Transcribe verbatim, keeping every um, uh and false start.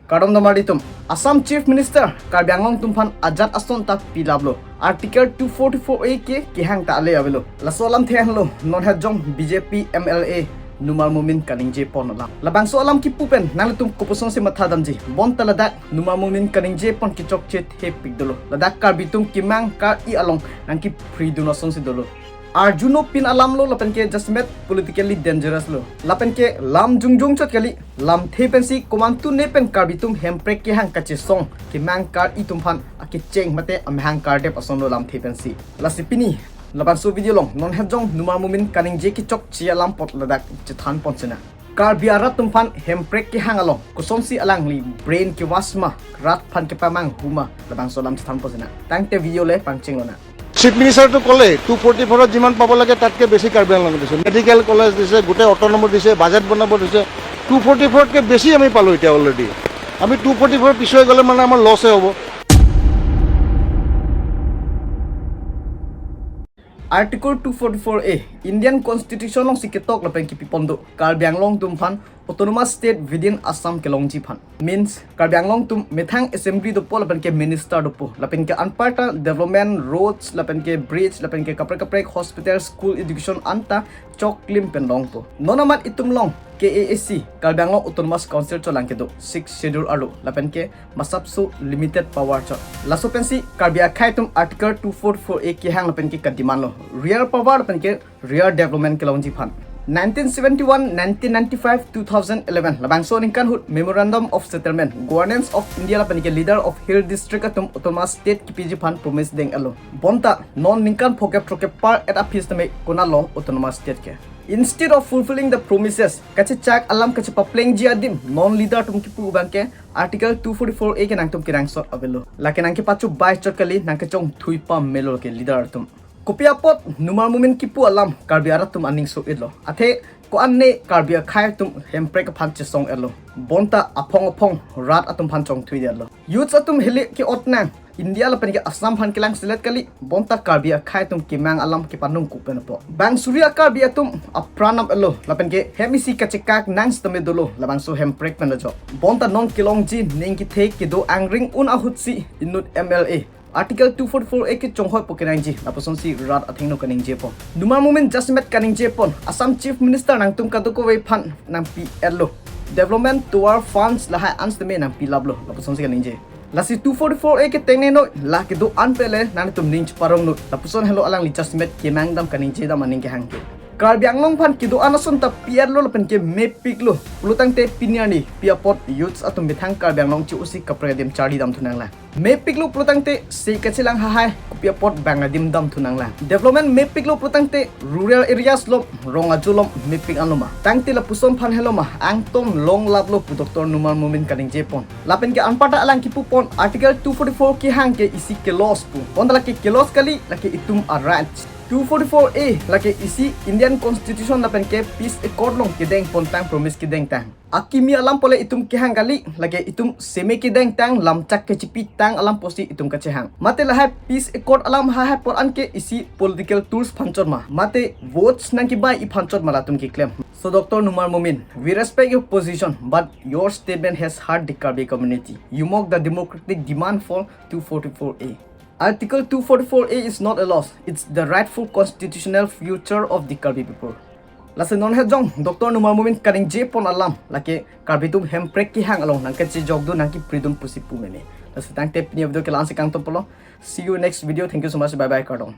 Kardom damri atum. Assam Chief Minister Karbi Anglong atum aphan ajat ason ta pilaplo. Article two forty-four A ke kehang ta ale avelo. Laso alam the-an lo non hejong B J P M L A Numal Momin kaningje pon alam. Labangso alam kipu pen nanglitum kopuson si matha damji. Bonta ladak Numal Momin kaningje pon kechokche thepik dolo. Ladak Karbi atum kemang kar-i along nangkipridun ason si dolo. Arjuno pin alam lo lapen ke jasemet politically dangerous lo. Lapen ke lam jongjong chot kali, lamthe pensi komantu ne pen Karbi atum Hemprek kehang kachesong kemang kar-i atum aphan akecheng mate amahang kardep ason lo lamthe pensi. Lasi pini labangso video along non hejong Numal Momin kaningje kechokche alam apot ladak chethan pon sinang. Karbi arat atum aphan Hemprek kehang along kosonsi alangli brain kewash ma, rat aphan kepamanghu ma, labangso alam chethan pon sinang. Tangte video le pangcheng lonang. Chief মিনিষ্টাৰটো ক'লে two forty ফ'ৰত যিমান পাব লাগে তাতকৈ বেছি কাৰ্বি আংলঙক দিছে, মেডিকেল কলেজ দিছে, গোটেই অট'নমাছ দিছে, বাজেট বনাব দিছে। টু ফৰ্টি ফ'ৰতকৈ বেছি আমি পালোঁ এতিয়া অলৰেডি। আমি টু ফৰ্টি ফ'ৰ পিছুৱাই গ'লে মানে আমাৰ লছে হ'ব। Article two forty-four A Indian Constitution alongsi ketok lapen kipi pon do Karbi Anglong atum aphan Autonomous State within Assam kelongji aphan. Means Karbi Anglong atum methang assembly dopo lapen ke minister dopo. Lapen ke anparta development, roads, lapen ke bridge, lapen ke kaprek kaprek hospital, school, education anta choklim pen longpo. Non amat itum along K A A C, Karbi Anglong Autonomous Council cholang kedo, Sixth Schedule arlo, lapen ke masapso limited power chot. Laso pensi Karbi akhei atum Article two forty-four A kehang lapen ke kademand lo. Real power lapen ke real development kelongji aphan. Nineteen seventy-one, nineteen ninety-five, two thousand eleven, labangso aningkan ahut Memorandum of Settlement, Governance of India lapen ke leader of Hill District atum Autonomous State kipiji aphan promise deng-etlo. Bonta non ningkan phokep throkkep par-et aphi setame konatlo Autonomous State ke. Instead of fulfilling the promises, kachechak alam kachepaplengji adim non leader atum kipu abang ke Article two forty-four A ke nangtum kenangsot avelo. Lake nangkepachobai chot kali, nangkechongthui pamelo ke leader atum. Kopi apot Numal Momin kipu alam Karbi arat atum aning so-etlo. Athe ko-an ne Karbi akhei atum Hemprek aphan chesong-etlo. Bonta aphong aphong rat atum aphan chongthuidetlo. Youths atum hile ke-ot nang. India lapen ke Assam aphan kelangselet kali, bonta Karbi akhei atum kemang alam kepanung kupen apo. Bang suri a-Karbi atum apran ap-etlo, lapen ke hem isi kachekak nang setame dolo, labangso Hemprek pen ajok. Bonta non kelongji ning kethe kedo angring un ahutsi inut M L A Article two forty-four A kechonghoi po kenangji, lapusonsi rat athengno kaningje po. Numal Momin jasemet kaningje pon, Assam Chief Minister nangtum kadokave aphan nangpi-etlo. Development towards funds lahai an setame nangpilaplo, lapusonsi kaningje. Lasi two forty-four A keteng ne noi, la kedo-an pen le nangtum ning cheparong noi, lapuson helo alangli jasemet kemang dam kaningje dam aning kehang ke. Karbi Anglong aphan kedo-an ason ta pi-etlo lapen ke mepiklo. Pulotangte pini arni pi apot youths atum methang Karbi Anglong che-osi kaprek adim charli damthu nanglang. Mepiklo pulotangte se kachelang hahai kopi apot bang adim damthu nanglang. Development mepiklo pulotangte rural areas along, rong ajo along mepik anlo ma. Tangte lapuson aphan helo ma angton longlaplo pu Doctor Numal Momin kaningje pon. Lapen ke anparta alang kipu pon Article two forty-four kehang ke isi ke-loss pu. Bonta lake ke-loss kali, lake itum a-rights. Two forty-four A lake isi Indian Constitution lapen ke peace accord along kedeng pontang, promise kedengtang. Akimi alam pule itum kehang kali, lake itum seme kedengtang, lamchak kechipitang alam pusi itum kachehang. Mate lahai peace accord alam hahai apor an ke isi political tools aphan chot ma, mate votes nangkebai-i aphan chot ma latum keklem. So Doctor Numal Momin, we respect your position, but your statement has hurt the Karbi community. You mock the democratic demand for two forty-four A. Article two forty-four A is not a loss, it's the rightful constitutional future of the Karbi people. Lasi non hejong Doctor Numal Momin kaningje pon alam lake Karbi atum Hemprek kehang along nangkachejokdun nangkipridun pusi pu meme. Lasi tangte pini a-video ke la-ansi kangton pulo. See you next video. Thank you so much. Bye bye. Kardom.